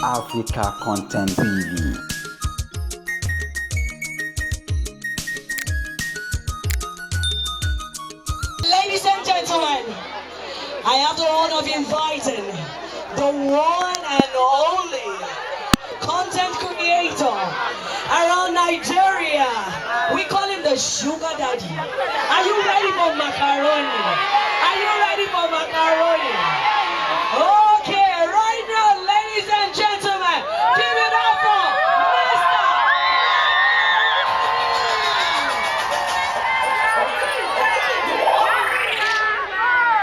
Africa Content TV. Ladies and gentlemen, I have the honor of inviting the one and only content creator around Nigeria. We call him the Sugar Daddy. Are you ready for macaroni? Are you ready for macaroni? Okay, right now, ladies and gentlemen, give it up for Mr.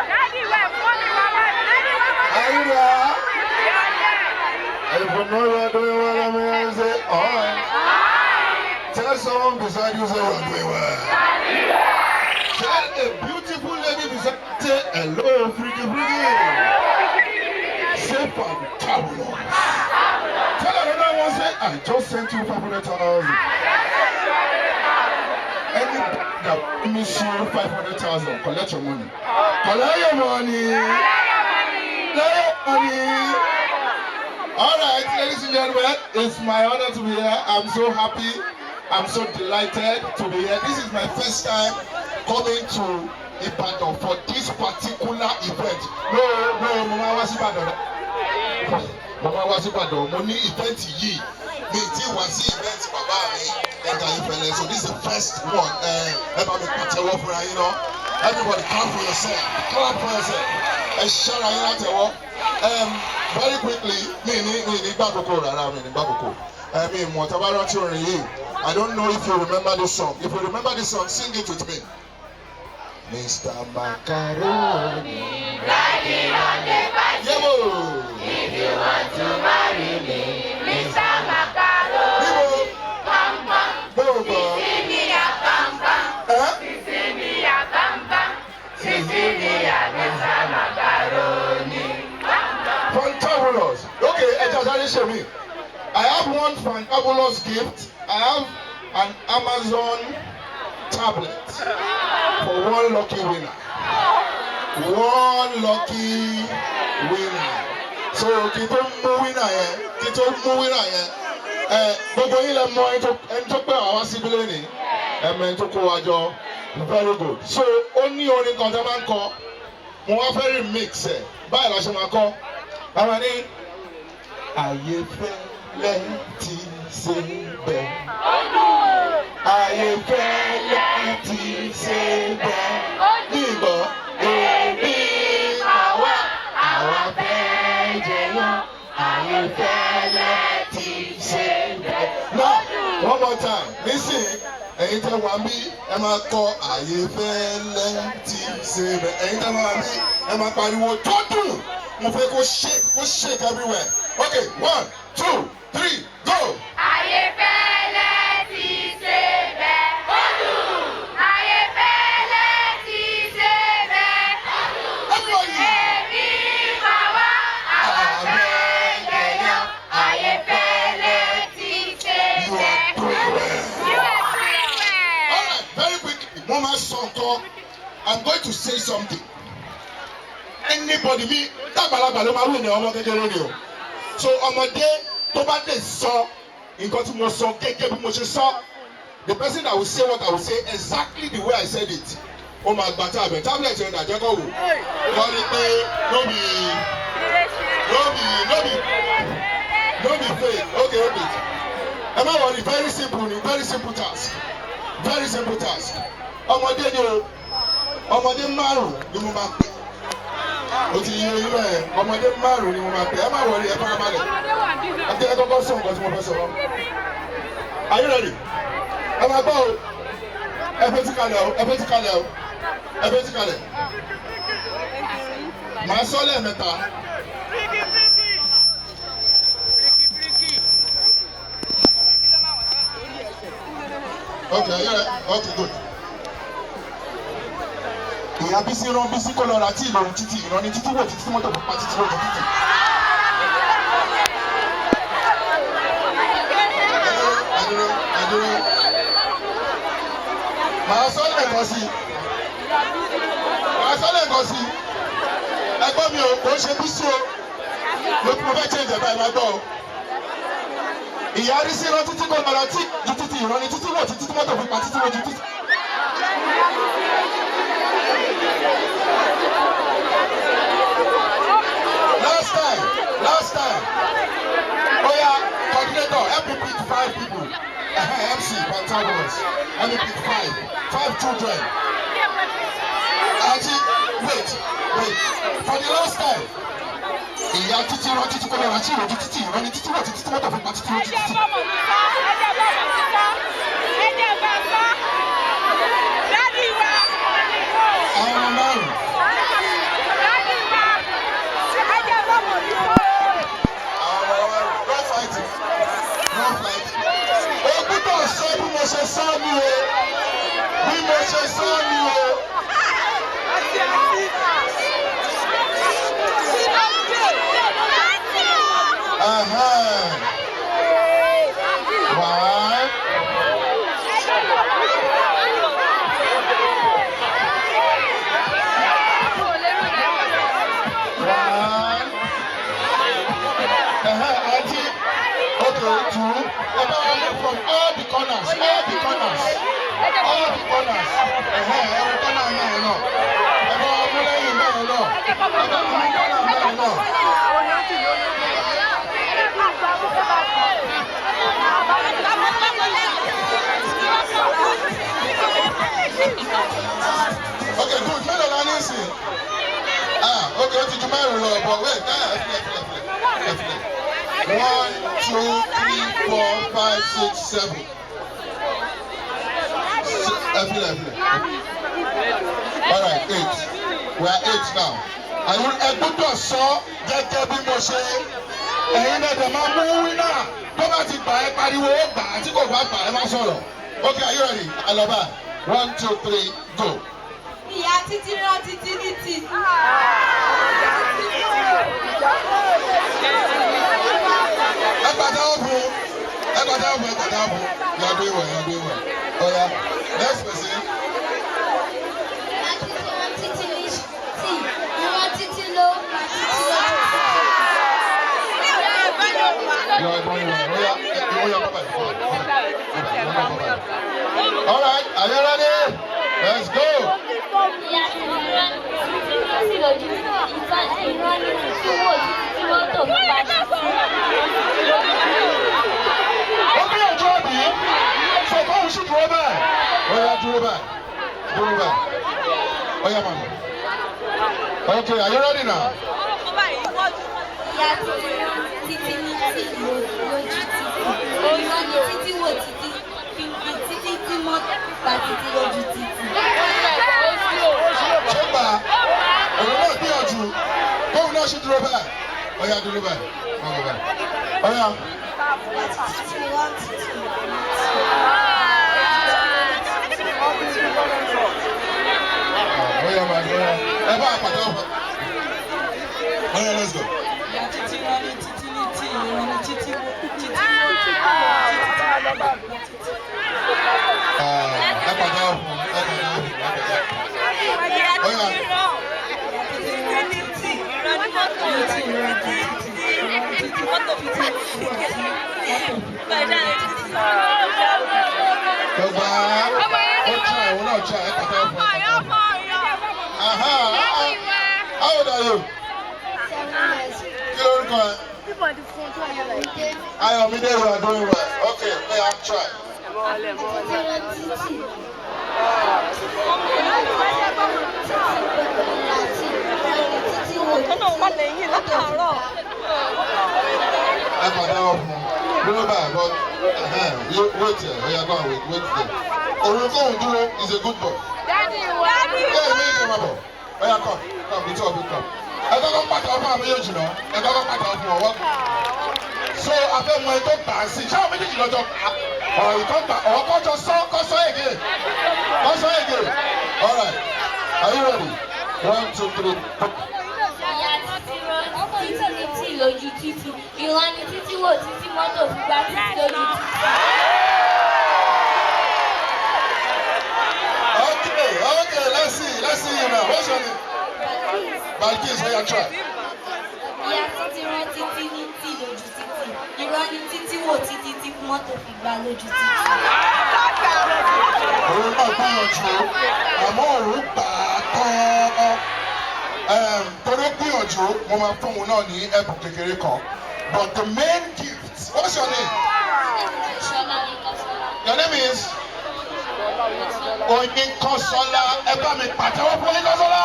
Daddy, where? Mommy, Mama, Daddy, Are you there? If you know you are doing well, let me hear you say, all right. Tell someone beside you, say, you are doing well. Tell a beautiful lady beside you, say, hello, freaky, freaky. Say, fantabulous. Tell another one, say, I just sent you 500,000. Any that promise you 500,000, collect your money. Collect your money. Collect your money. All right, ladies and gentlemen, it's my honor to be here. I'm so happy. I'm so delighted to be here. This is my first time coming to Ibadan for this particular event. No, mo máa wá sí Ìbàdàn. Mo máa wá sí Ìbàdàn. Mo ní event yìí. Mi ti wá sí event bàbá mi Yínká Ayéfẹ́lẹ́. So this is the first one. Ẹ bá mi pàtẹ́wọ́ fúnra yín náà. Everybody, clap for yourself. Clap for yourself. Ẹ ṣára yín látẹ̀wọ́. Very quickly, mi ní gbàkókò rárá, mi ní gbàkókò. Mi mọ̀ tá a bá rántí orin yìí. I don't know if you remember this song. If you remember this song, sing it with me. Mr. Macaroni. Riding on the bicycle. Yebo. If you want to marry me, Mr. Macaroni. Níbo? Pam pam. Gbogbo. Sisi pam pam. Ẹ́ Sisi pam pam. Sisi Mr. Macaroni. Pam pam. Fantabulous. Okay, ẹ jẹ́ sáré ṣe mí. I have one fantabulous gift. I have an Amazon tablet for one lucky winner. One lucky winner. So kí tó mú winner yẹn, kí tó mú winner yẹn, ẹ gbogbo yín lẹ mọ ẹni tó pè wá wá síbí lónìí, ẹ mọ ẹni tó kó wa jọ. Very good. So ó ní orin kan tó máa ń kọ, mo wá fẹ́ remix ẹ̀, báyìí la ṣe máa kọ. Àwọn ní ayé fẹ́lẹ́ ti ṣe bẹ́ẹ̀. Ayé fẹ́lẹ́ ti ṣe bẹ́ẹ̀. Nígbà èmi àwa àwa fẹ́ jẹyàn. Ayé fẹ́lẹ́ ti ṣe bẹ́ẹ̀. Now, one more time, nísìnyí, ẹ̀yin tẹ́ wà bí, ẹ máa kọ ayé fẹ́lẹ́ ti ṣe bẹ́ẹ̀. Ẹ̀yin tẹ́ wà bí, ẹ máa pariwo tó dùn. Mo fẹ́ kó shake, kó shake everywhere. Okay, one, two, three, go. Ayé fẹ́lẹ́ ti ṣe bẹ́ẹ̀. Ó dùn. Ayé fẹ́lẹ́ ti ṣe bẹ́ẹ̀. Ó dùn. Everybody. Èmi máa wá àwa fẹ́ jẹyàn. Ayé fẹ́lẹ́ ti ṣe You are bẹ́ẹ̀. Doing well. You are doing well. All right, very quickly. Mo máa sọ nǹkan. I'm going to say something. Anybody mi dàgbàlagbà ló máa wí ní ọmọ kékeré ni o. So ọmọdé tó bá lè sọ nǹkan tí mo sọ gẹ́gẹ́ bí mo ṣe sọ, the person that will say what I will say exactly the way I said it, ó máa gba tablet. Tablet yẹn dàjẹ́ kọ́ wò. Wọ́n ní pé no be fake. Okay, hold it. Ẹ má worry, very simple ni, very simple task. Very simple task. Ọmọdé ni o, ọmọdé márùn ni mo máa pè. O ti yé yín bẹ́ẹ̀, ọmọdé márùn ni mo máa pè. Ẹ má worry, ẹ farabalẹ̀. Ẹ jẹ́ kọ́kọ́ sọ nǹkan tí mo fẹ́ sọ. Are you ready? Ẹ máa gbọ́ o. Ẹ fetí kalẹ̀ o, ẹ fetí kalẹ̀ o, ẹ fetí kalẹ̀. Màá sọ lẹ́ẹ̀mẹ́ta. Okay, are you ready? Okay, good. Ìyá Bísí rán Bísí kó lọ ra tíì lórí títì, ìran ní títí wò títí tí mọ́tò pa títí lójú títì. Ẹ dúró, ẹ dúró, ẹ dúró. Màá sọ lẹ́ẹ̀kan sí i. Màá sọ lẹ́ẹ̀kan sí i. Ẹgbọ́n mi ò kò ń ṣe Bísí o. Mo fẹ́ change ẹ̀ báyìí, máa gbọ́ o. Ìyá rí sí rán títí kò lọ́ra tí ju títí ìran ni títí wọ̀ títí tí mọ́tò fi pa títí lójú títí. Last time, last time. Oya, coordinator, help me pick five people. MC, Pantagos. Help me pick five. Five children. Aunty, wait, wait. For the last time, ìyá títí rán títí kó lọ́ra tí ìrọ̀jú títí ìran ni títí wọ̀ títí tí mọ́tò fi pa títí lójú títí. Àwọn ọmọ márùn-ún. Àwọn ọmọ márùn-ún. No fighting. No fighting. O gbúdọ̀ sọ bí mo ṣe sọ ni o. Bí mo ṣe sọ ni o. Uh-huh. One. One. Uh-huh. Auntie. Okay, two. Ẹ bá wa move from all the corners, all the corners, all the corners. Uh-huh. Ẹ wo corner mẹ́rin náà. Ẹ bá wa mú lẹ́yìn mẹ́rin náà. Ẹ bá wa mú corner mẹ́rin náà. Okay, good. Mélòó la ní sìn? Ah, okay, ó ti ju márùn-ún lọ, but wait, ah, ẹ filẹ̀, ẹ filẹ̀, ẹ filẹ̀. One, two, three, four, five, six, seven. Ẹ filẹ̀, ẹ filẹ̀. All right, eight. We are eight now. Àwọn ẹ gbọ́dọ̀ sọ gẹ́gẹ́ bí mo ṣe. Ẹ̀yin náà dẹ̀ máa mú winner. Tó bá ti gbà ẹ pariwo ó gbà á, tí kò bá gbà ẹ má sọ̀rọ̀. Okay, are you ready? Alọba. One, two, three, go. Ìyá títí rán títí ní tì. Ẹ pàtẹ́wọ́ fún, ẹ pàtẹ́wọ́ fún, ẹ pàtẹ́wọ́ fún. You are doing well, you are doing well. Oya, next person. Ìyá títí rán títí ní tì, ìran títí ló pa títí lójú títì. You are doing well. Oya, oya, bye bye. Bye bye. Bye bye. All right, are you ready? Let's go. Ìyá títí rán títí ní tì lójú títì, ìran ní títí wò títí tí mọ́tò fi pa títí. Ó gbìyànjú àbí? Sọ fóun sì dúró báyìí. Oya, dúró báyìí. Dúró báyìí. Oya, mama. Okay, are you ready now? Ìyá títí rán títí ní tì lójú títì, ìran ní títí wò títí fi pa títí tí mọ́tò fi pa títí lójú títì. Ṣé gbà? Òun náà gbìyànjú. Kóun náà sì dúró báyìí. Oya, dúró báyìí. Dúró báyìí. Oya. Ìyá títí rán títí ní tì. Oya, ma, oya. Ẹ bá àpàtà ọ̀fọ̀. Oya, let's go. Ìyá títí rán ní títí ní tì, ìran ní títí wò títí wò títí títí. Ẹ pàtà ọ̀fọ̀. Ẹ pàtà ọ̀fọ̀. Ẹ pàtà ọ̀fọ̀. Oya. Títí rán títí ní tì, ìran títí títí mọ́tò fi títí títí. Gbogbo ó try, òun náà try, ẹ pàtà ọ̀fọ̀. Ẹ pàtà ọ̀fọ̀. Aha, aha. How old are you? 7 years. Kí lórúkọ ẹ? Ayọ̀mídé, you are doing well. Okay, oya, try. Títí rán títì. Títí pẹ̀lú láti ìran ní títí wò títí mọ́tò fi pa. Ẹ pàtà ọ̀fọ̀. Dúró báyìí, but you wait here. Oya, go and wait, wait there. Òun kóun dúró is a good boy. Yeah, mi ìjọba bọ̀. Oya, come, come, the two of you come. Ẹ kọ́kọ́ pàtàkì fún àwọn méjèèjì náà. Ẹ kọ́kọ́ pàtàkì fún ọwọ́. So afẹ́ mọ ẹ tó gbà á sí. Ṣé àwọn méjèèjì lọ́jọ́ gbà á? Ọ̀rọ̀ ìkan gbà ọ̀ kọ́jọ sọ kọ́ sọ again. Kọ́ sọ again. All right. Are you ready? One, two, three. Ìyá títí rán títí ní tì lójú títì, ìran ní títí wò títí mọ́tò fi gbá títí lójú títì. Okay, let's see, let's see you now. What's your name? Balkis, oya, try. Ìyá títí rán títí ní tì lójú títì, Irọ́ ni Títí wò títí tí mọ́tò fi gbá lójú títì. Òun náà gbìyànjú, àmọ́ òun gbà á tán. Torí ó gbìyànjú, mo máa fún òun náà ní ẹ̀bùn kékeré kan. But the main gift, what's your name? Ṣọlá Oyinkanṣọ́lá. Your name is Oyinkanṣọ́lá. Ẹ bá mi pàtẹ́wọ́ fún Oyinkanṣọ́lá.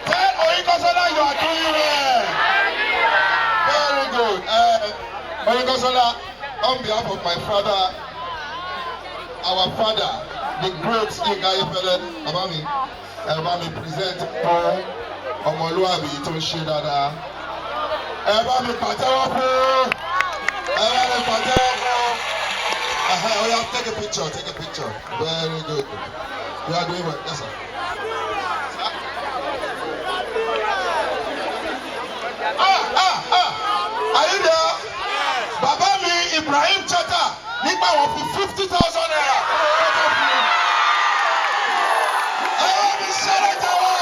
Tell Oyinkanṣọ́lá you are doing well. Very good. Oyinkanṣọ́lá, on behalf of my father, our father, the great Yinka Ayefẹ́lẹ́, bàbá mi, ẹ bá mi present fún ọmọlúwàbí tó ń ṣe dáadáa. Ẹ bá mi pàtẹ́wọ́ fún. Ẹ bá mi pàtẹ́wọ́ fún. Oh yeah, take a picture, take a picture. Very good. You are doing well. Yes, sir. Sir? Ah, ah, ah. Are you there? Bàbá mi Ibrahim Chatta nígbà wọ́n fi ₦50,000. Ẹ wá mi ṣẹlẹ̀ tàwa.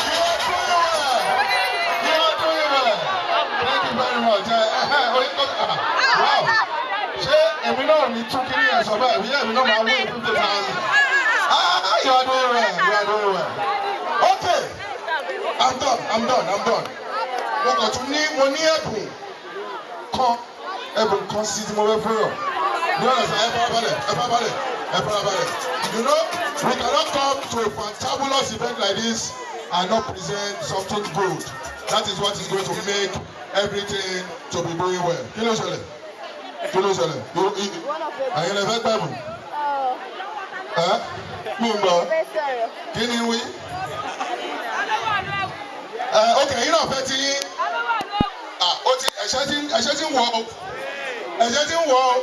You are doing well. You are doing well. Thank you very much. Wow. Ṣé èmi náà ní tún kí ní ẹ̀ sọ báyìí? Ìyá èmi náà máa wé 50,000. Ah, you are doing well. You are doing well. Okay. I'm done. I'm done. I'm done. Mo kàn tún ní, mo ní ẹ̀bùn kan sí tí mo fẹ́ fún yàn. You understand? Ẹ farabalẹ̀, ẹ farabalẹ̀, ẹ farabalẹ̀. You know, we cannot come to a fantabulous event like this and not present something good. That is what is going to make everything to be doing well. Kí ló ṣẹlẹ̀? Kí ló ṣẹlẹ̀? Ẹ̀yin lè fẹ́ gbẹ̀bùn. Ẹ́ mi ń gbọ́. Kí ni wí? Ẹ ok, ẹ̀yin náà fẹ́ ti yín. Ah, ó ti ẹ̀ṣẹ́ ti ń wọ̀ ọ́. Ẹ̀ṣẹ́ ti ń wọ̀ ọ́.